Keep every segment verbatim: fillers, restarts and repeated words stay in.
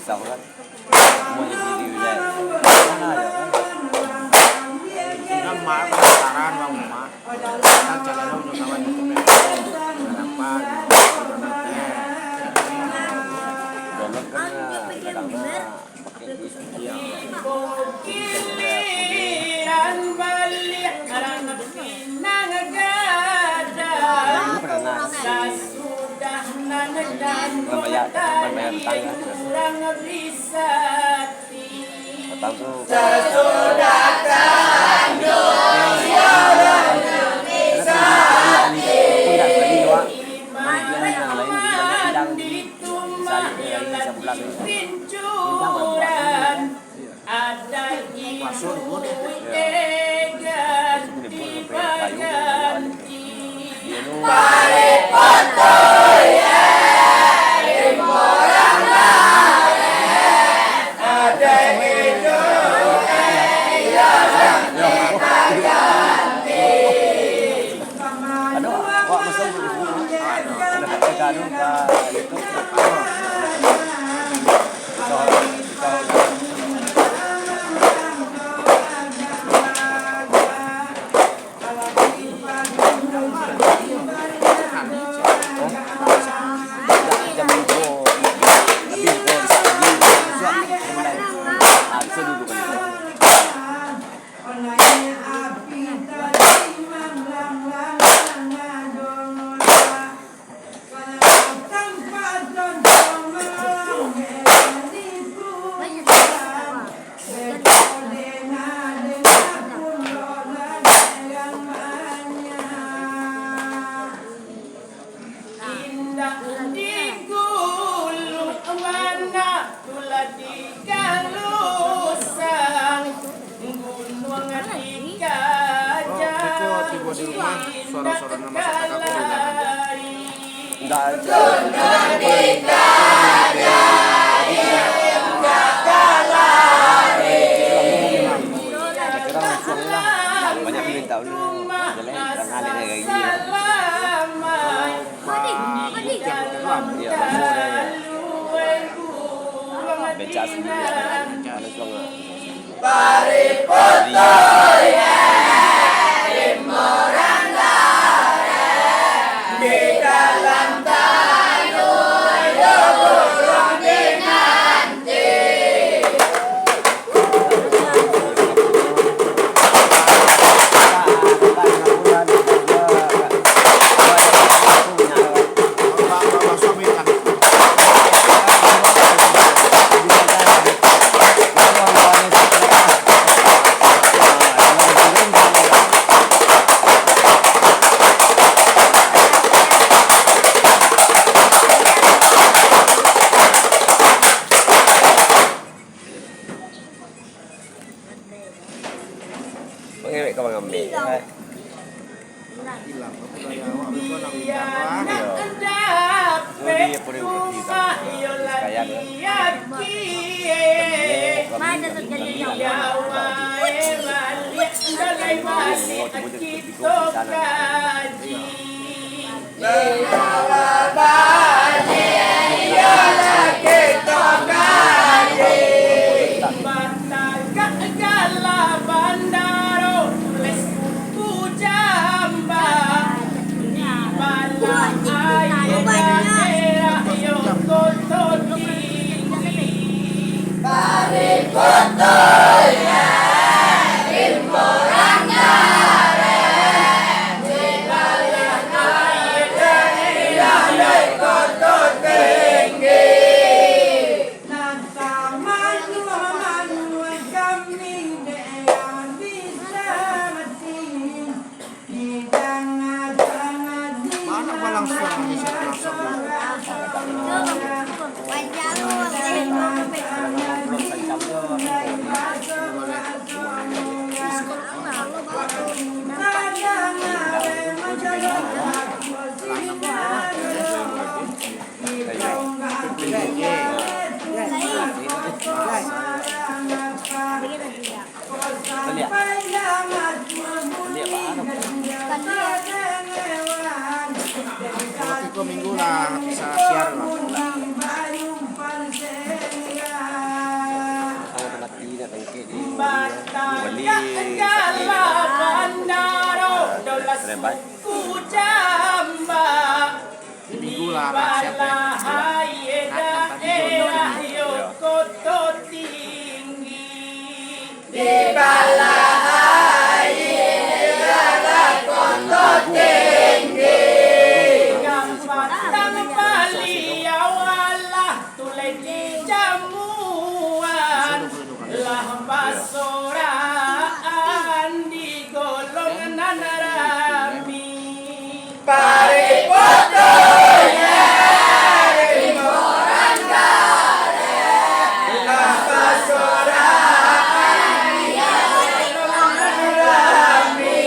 Sabar. Mau jadi diri, ya. Mana ya? Sudah, Mak, penasaran, Bang, Mak. Kan calon lo udah kawan di T P. Kenapa? Download kan, ya, kadang, ya, pakai duit. Iya. Ini pernah nasi. Pernah bayar, pernah bayar utang, ya. Utang tu. Puaso dulu deh. Aduh, awak masuk dulu. Ada kat, kat, kat, kat, Indak digulung mana, tulah digalusang, gunuang dikajang, indak kalai. Indak. Banyak minta dulu. Jalan tengah ni lagi. Becak sendiri. Mangambek ka mangambek. Iyo. Jadi, apa dia, Mana balang suara ni, suara suara? Kalau tiap minggu lah bisa siar lah. Segala bandaro dolah suku Jambak, di balahai daerah yo Koto Tinggi. Di balahai daerah Koto Tinggi. Kapatang Baliau alah tulai di jamuan, lah basoraan di golong nan rami. Pari putuhnyo, rimbo urang kareh, lah basoraan di golong nan rami.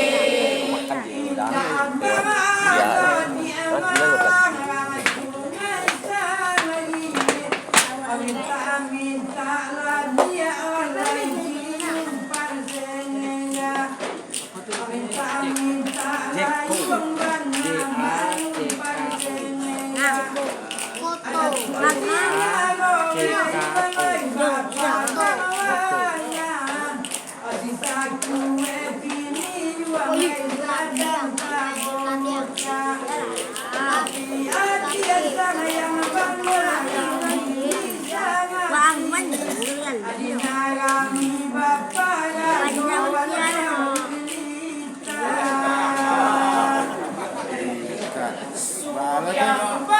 Sudah bajamu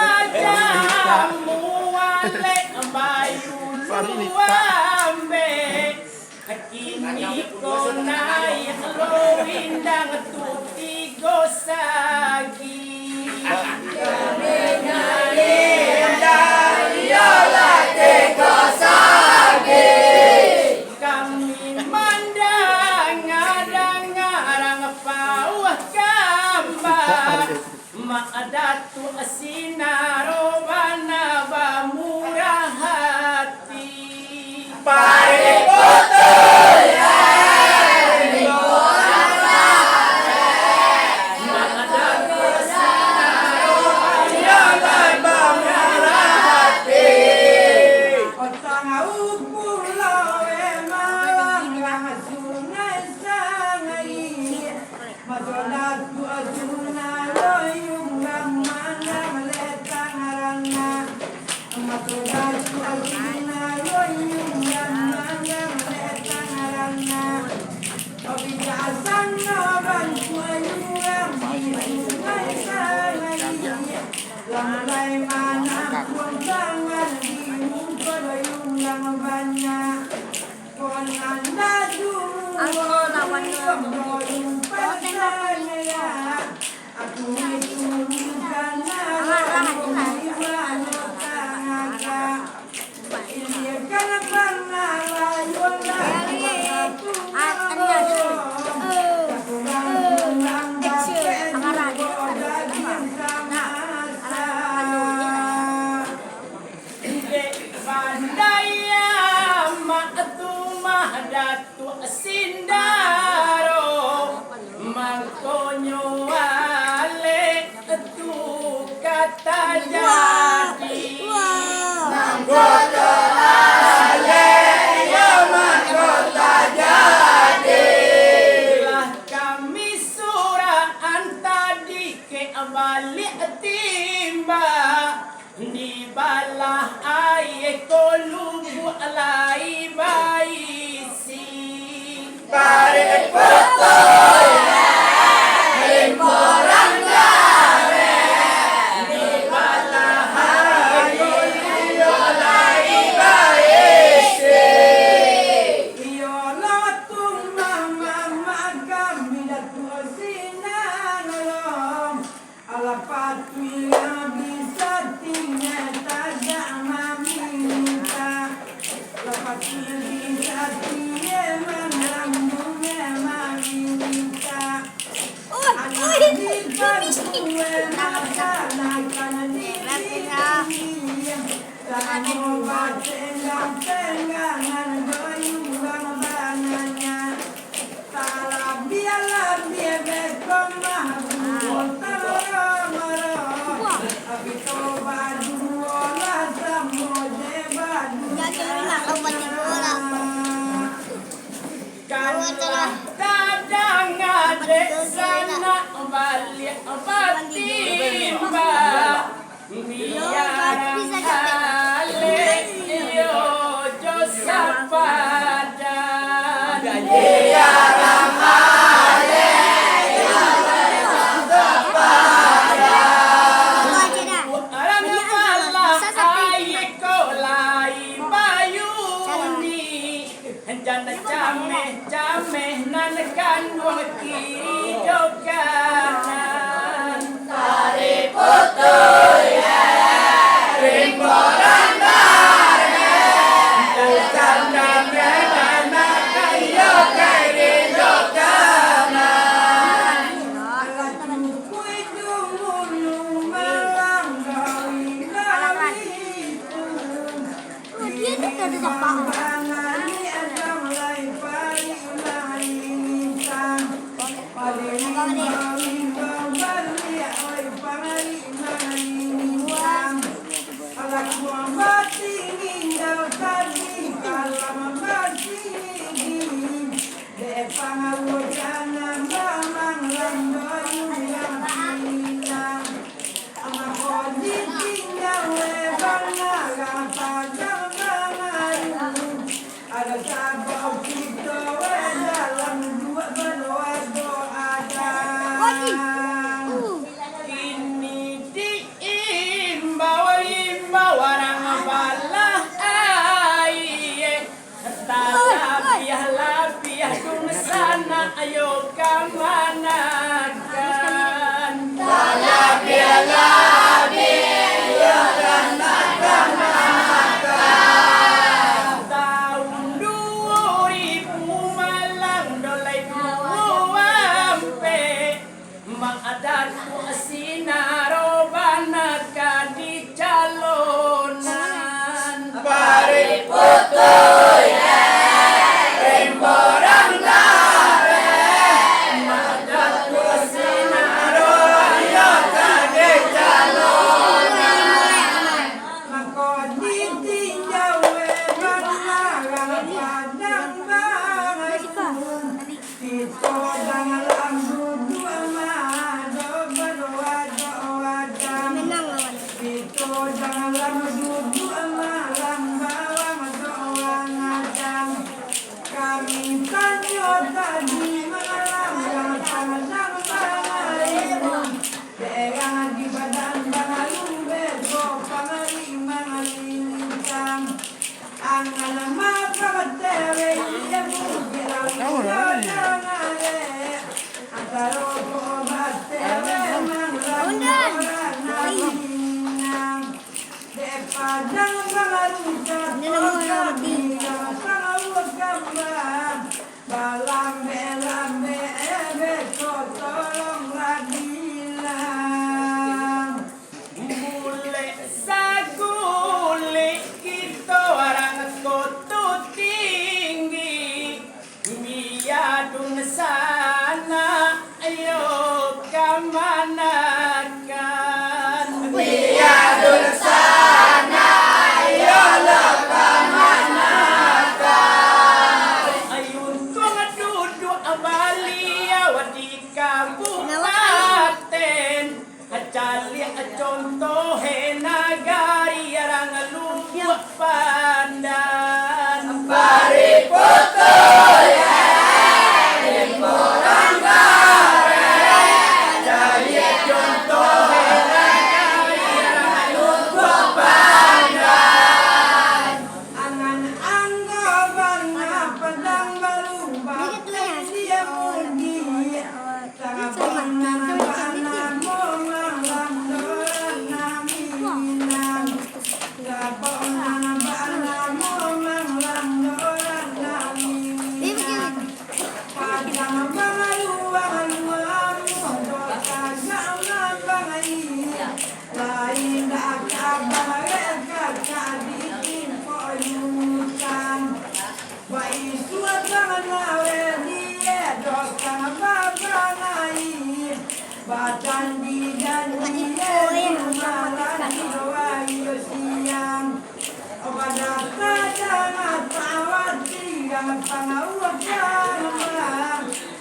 alek bayu luambek, kini ko naiak lo rindang tu tigo sagi. Kami mandanga-danga rang pauah kambang. Mak Datuak Sinaro bana bamurah hati. Pari putuhnyo, rimbo urang kareh. Mak Datuak Sinaro bana bamurah hati. Otang Pulau Malang, Sungai Sangari. Maso Datuak Sinaro Yunggang manang letang rana. Maso Datuak Sinaro Yunggang manang letang rana. Bijaksano Datuak Yunggang di Sungai Sangari. Lah mulai manampuang tangan di muko Yunggang banyak. Dek Bandai Amak tu mah Datuak Sindaro, mangkonyo alek tu ka tajadi. Mangkonyo alek, iyo mangko tajadi. Lah kami suraan tadi kek baliak timba. Di balah aia ko lubuak lai baisi. Parik putuih, rimbo urang kareh. Di balah aia ko lubuak lai baisi. Iyo lah tu mah mamak kami Datuak Sinaro. Alah patuik nan bisa tinggi tagak mamintak. Alah patuik bisa tinggi manambuang mamintak. Alah dibantu masalahkan diri. Samo batenggang-tenggangan doyuang bananyo. Talabiah-labiah beko mah buah taromoro. Tapi to baduo lah samo je baduo. Kalau lah Alek yo jo sapadan. Alang balah aie ko lai bayuni. Jan cameh-cameh nan kanduang kiri jo kanan. Tari putuih, rimbo randar, jan cameh-cameh nan kanduang kiri jo kanan. Alah cukuik dulu malang dari itu. Dek pangawa jangan mamang lambo yang pinang. Mako ditinggawe bangarang padang bangaru. Ado sabab kito we dalam duo badoa-doa. Kini diimbau, imbau urang balah aie. Talabiah-labiah dunsanak yo kamanakan. Talabiah-labiah yo kamanakan. Taun duo ribu malang do lai duo ampek. Mak Datuak Sinaro bana ka dicalonan. Pari putuih, eh, rimbo randar, eh. Mak Datuak Sinaro iyo ka dicalonan. Mako ditinjau, eh, bana padang bana. Kito janganlah duduak mado badoa-doa. Kito janganlah duduak malam bawang doa ngadan. Kami tanyo tadi malam yang pandang bangaiun. Daerah di badan bangaiun beko pangari mangalilitang. Angan mapatewe iye bukik lalu. Tahu lah, iya. Antaro ko batewe manglang orang naminang. Dek padang baru cakok kami yang tahu gambar. Balambek-lambek ebe ko tolonglah bilang. Bulek sagulik kito urang Koto Tinggi, biadun sanak yo kamanakan. Biadun sanak yo lo kamanakan. Ayo untuang duduak baliau di kabupaten. Caliak contoh, eh, nagari urang Lubuak Pandan. Pari putuih, eh, rimbo randar, eh. Caliak contoh, eh, nagari urang Lubuak Pandan. Angan anggo bana padang baru, baten dia mundi. Baisuak bana weh die doh ka babangai, bajanji-janji eh malam tigo ari siang. Oba data jangan tawati, jangan pangaukan.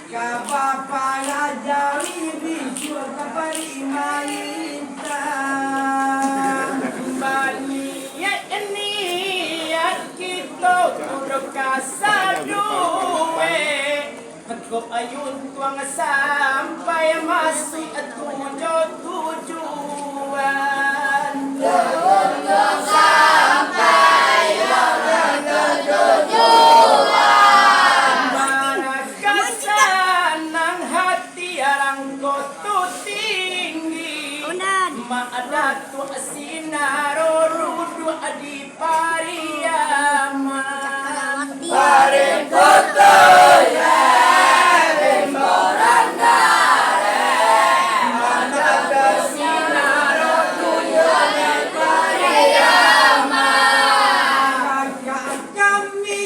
Ka baparajawi bisuak ka pari maintang. Bani Kok ayun tuang sampai masuak tujuan-tujuan. Ayun tuang sampai masuak tujuan. Marasa sanang hati arang ko tu tinggi. Mak Datuak Sinaro duduak di Pariaman. Pariputuih limboran dareh, manado sinaro tunjuak di Pariaman. Kakak kami,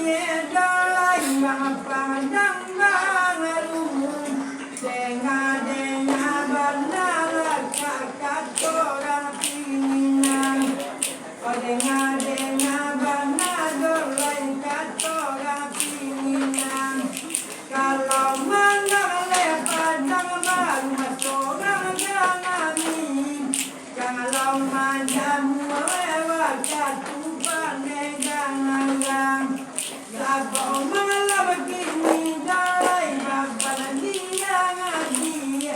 Edo Lai Mapadang Baru. Dengah-dengah bana lah ka-, kato urang Pinginan. Oh, dengah-dengah bana doh lai kato urang Pinginan. Kalau mandang leh Padang Baru, maso urang Ganami. Kalau manjamu lewat Katuban Megang Arang. Sabab malam kini dah lai baban diang adi,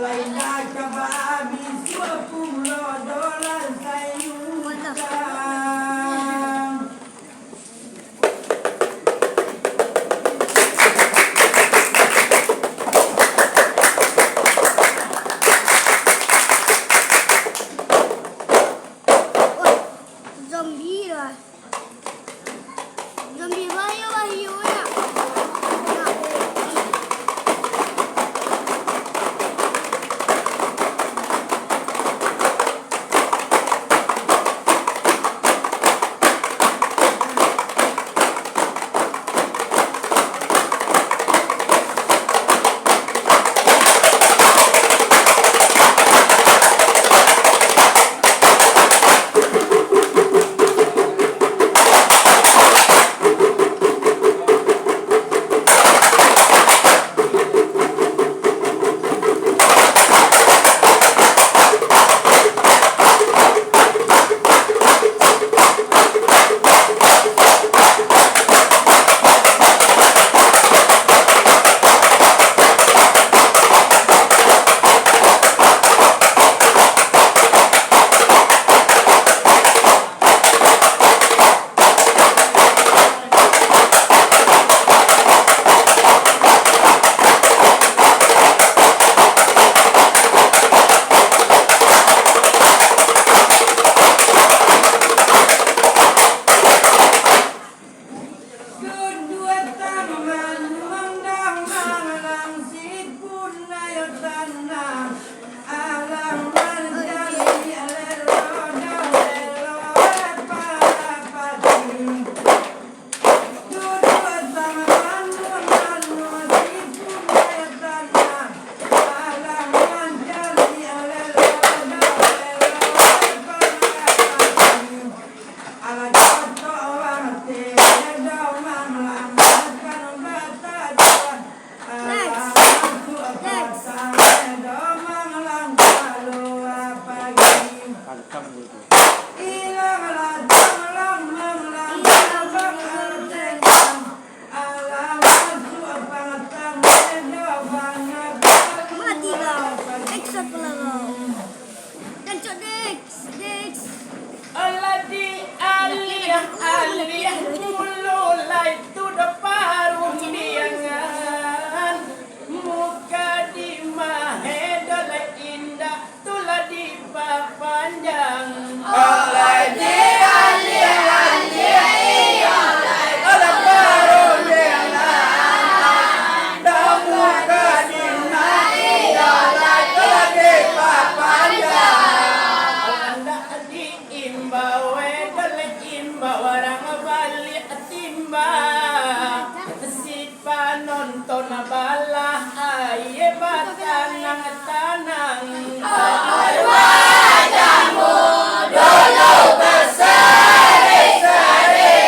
lai lah ka baabih suo pulo dolan sayuang. Zombie lah. Zombie bayo, bayo, nak. Next. Next. Mati lah. Next apa lah kau? Tancok, Dex, Dex. Alah dialiah-aliah dulu lai tu do parundiangan. Muka di mahe do lai indak tu lah dipapanjang. Alah dialiah-aliah iyo lai tu do parundiangan. Muka di mahe do lai tu lah dipapanjang. Alah ndak di Imbau, eh, imbau urang baliak timba. Si panonton balah aia batanang-tanang. Wajahnyo dulu basari-sari.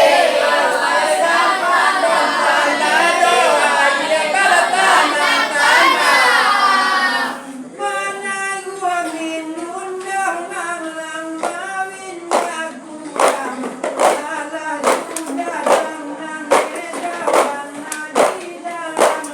Panonton balah aia batanang-tanang. Manaruah minun dek manglang mawin bakurang, salah sudah tanang edawan di dalam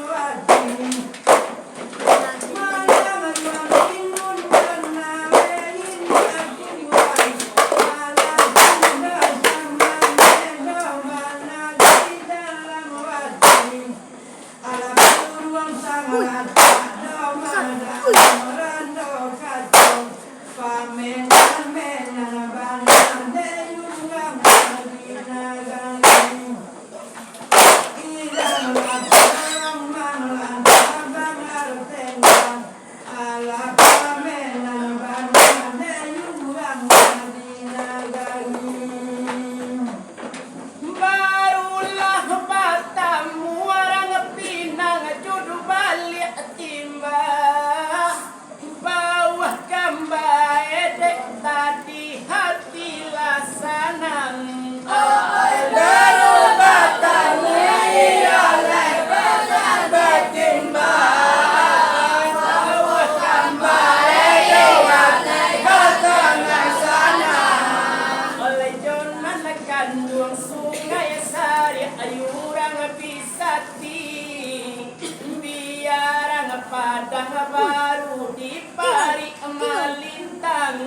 Kanduang Sungai Sariak, Yurang Pisati, Biarang Padang Baru, Diparik Malintang.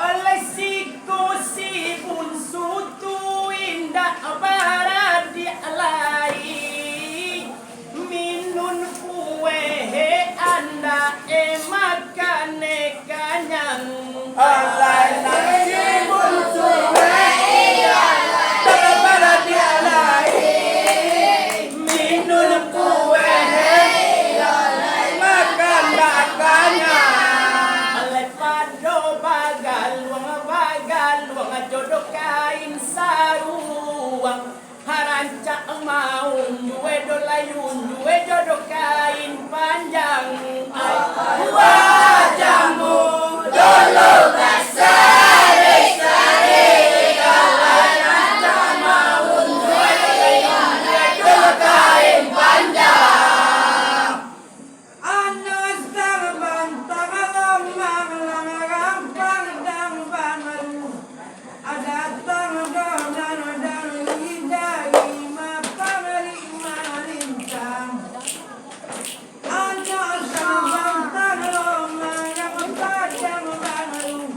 Oleh siko si bunsu tu indak baradiak lai, minun kueh andak e makan e kanyang. Alai nasi bunsu e, iyo lai, baradiak lai, minun kueh e, iyo lai, makan bakanyang. Alai pado bagaluang, bagaluang jodoh kain saruang. Harancak maunjua e dolai, unjua e jodoh kain panjang. Ai, buah jamu dulu basari-sari, alai harancak maunjua e dolai, unjua e jodoh kain panjang. Anyo sambantang lomang lang rampang dang bangru. Datang doh nan dari, dari mapangari malintang. Anyo sambantang lomang rampang dang bangru.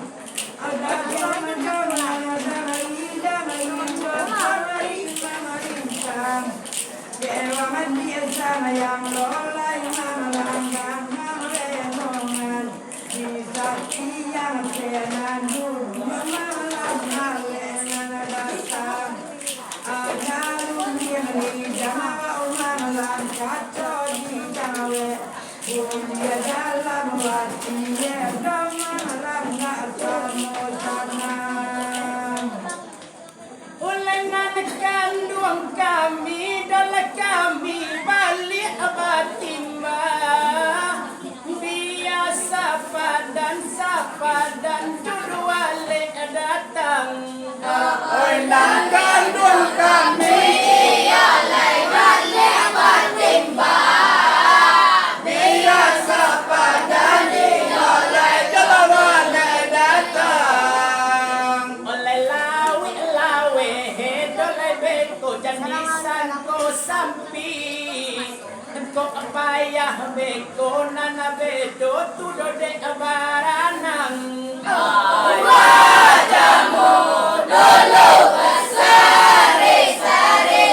Datang doh nan dari, dari mapangari malintang. Dewan desa nan lolai mamalambang renungan, di sakiang senandung mamalambang renungan datang. Ada lumbih di jangau mamalambang kaco di jangau, bulia dalam hati, doh mamalambang samo-samo. Ulengan kanduang kami, doh lah kami baliak batimba. Biasa padan sapadan duduak lek datang. Ulengan kanduang kami, iyo lai baliak batimba. Biasa padan iyo lai duduak lek datang. Oleh lawik laweh, dolai beko jan disangko sampik. Kok payah beko nan bedo tu dodek baranang. Buah jamu dulu basari-sari,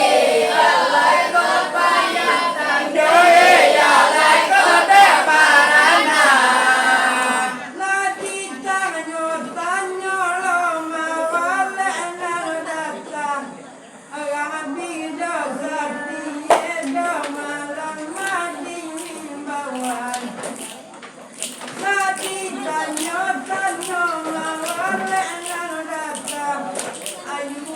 alai kok payah tando, iyo lai kok dodek baranang. Lah ditanyo-tanyo lo mawalek nan datang, urang bido satie do malam madingin bauan. Lah ditanyo-tanyo mawalek nan datang, ayu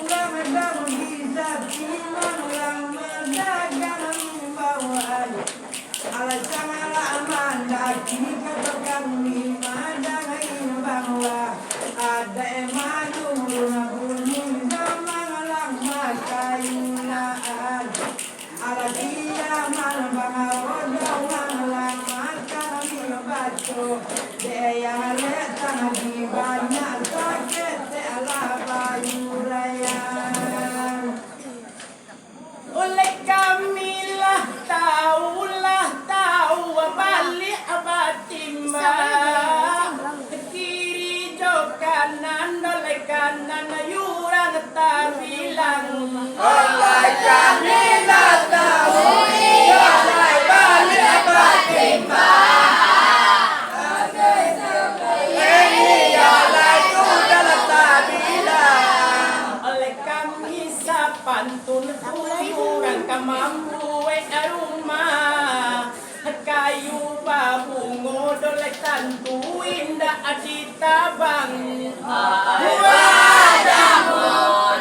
Tantu indak ditabang. Wajahmu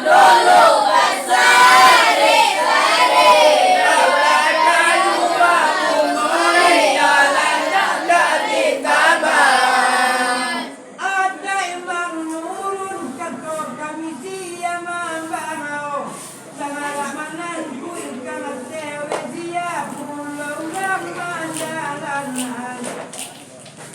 dulu basari-sari. Kayu aku mori, alah indak ditabang. Adaik manurun kato kami sia mambangau, sangalah manangkuik kami sewe sia pulo urang manjalanan.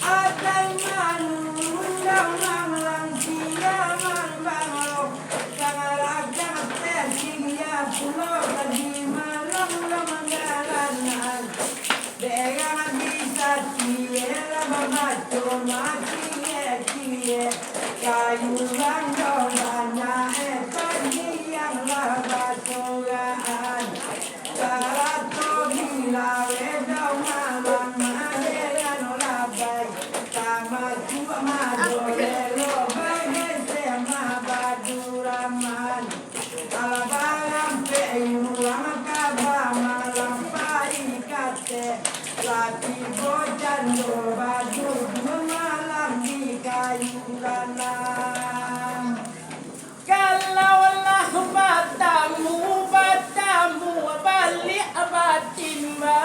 Adaik manurun daun manglang sia mambangau, sangalah kami sia pulo tadi malam urang manjalanan. Dek urang bisa ciek lah babaco maciek-ciek. Kayu urang doh banyak, eh, pandiang lah basuraan. Sarato bilaweh doh malang maderan labai. Tamasuak madolelo bageser mabaduraman. Alah barampek urang ka bamalam pai kateh, lah tibo jando baduduak malam di kayu lanang. Kalau lah batamu, batamu baliak batimba.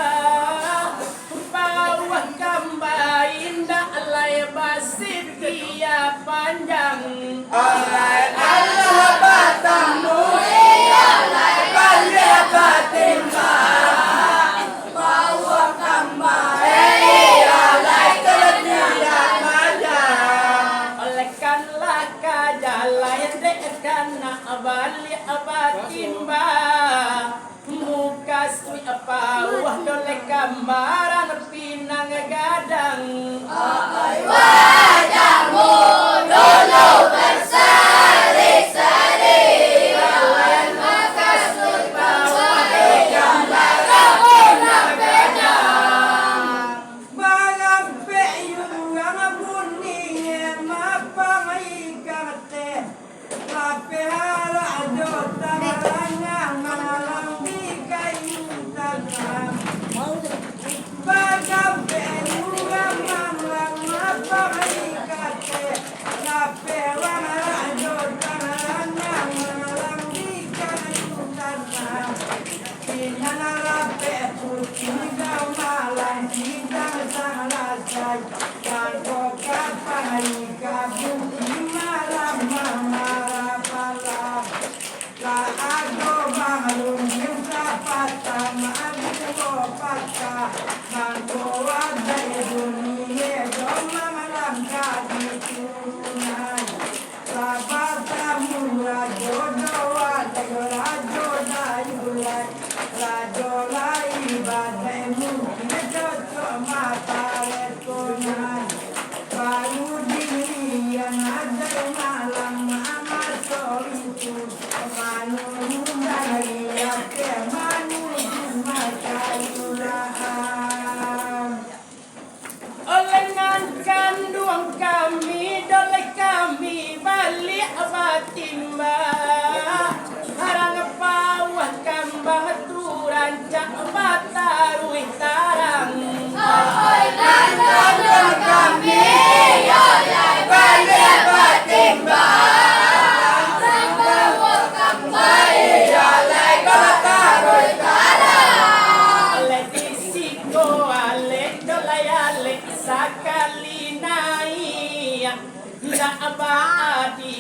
Pauah kamba indak lai basikia panjang. Alai alah batamu, iyo lai baliak batimba. Pauah kamba, iyo lai basikia panjang. Olehkanlah ka jalai dek ka nak baliak batimba. Mukasuik pauah doleh kambaran pinang gadang. Oi, wajahmu dulu berseri-seri. Mukasuik pauah doleh kambaran pinang gadang. Barampek urang bunyi mapang ikateh. Lapeh arak jo tabarangang malam di kayu tanam. Barampek urang malam mapang ikateh. Lapeh arak jo tabarangang malam di kayu tanam. Pinang lapeh putiah malam sidang salasai. Mangko ka pai ka bukik malam mamarah-marah. Lah ado bangrundiang sapatah maduo patah. Mangko adaik bunyi jo malam ka ditunai. Lah batamu rajo jo adaik rajo Dayuh lai. Rajo lai badaik mungkin cocok maparekonai. Baru dilian adaik malam mamaso itu. Manurun dari ateh manuju makayulaan. Oleh nan kanduang kami, doleh kami baliak batimba. Harang pauah kambang tu rancak bataruih tarang. Oleh nan kanduang kami, doleh baliak batimba. Harang pauah kambang, doleh bataruih tarang. Oleh di siko alek, dolai alek sakali naiak, ndak baadi.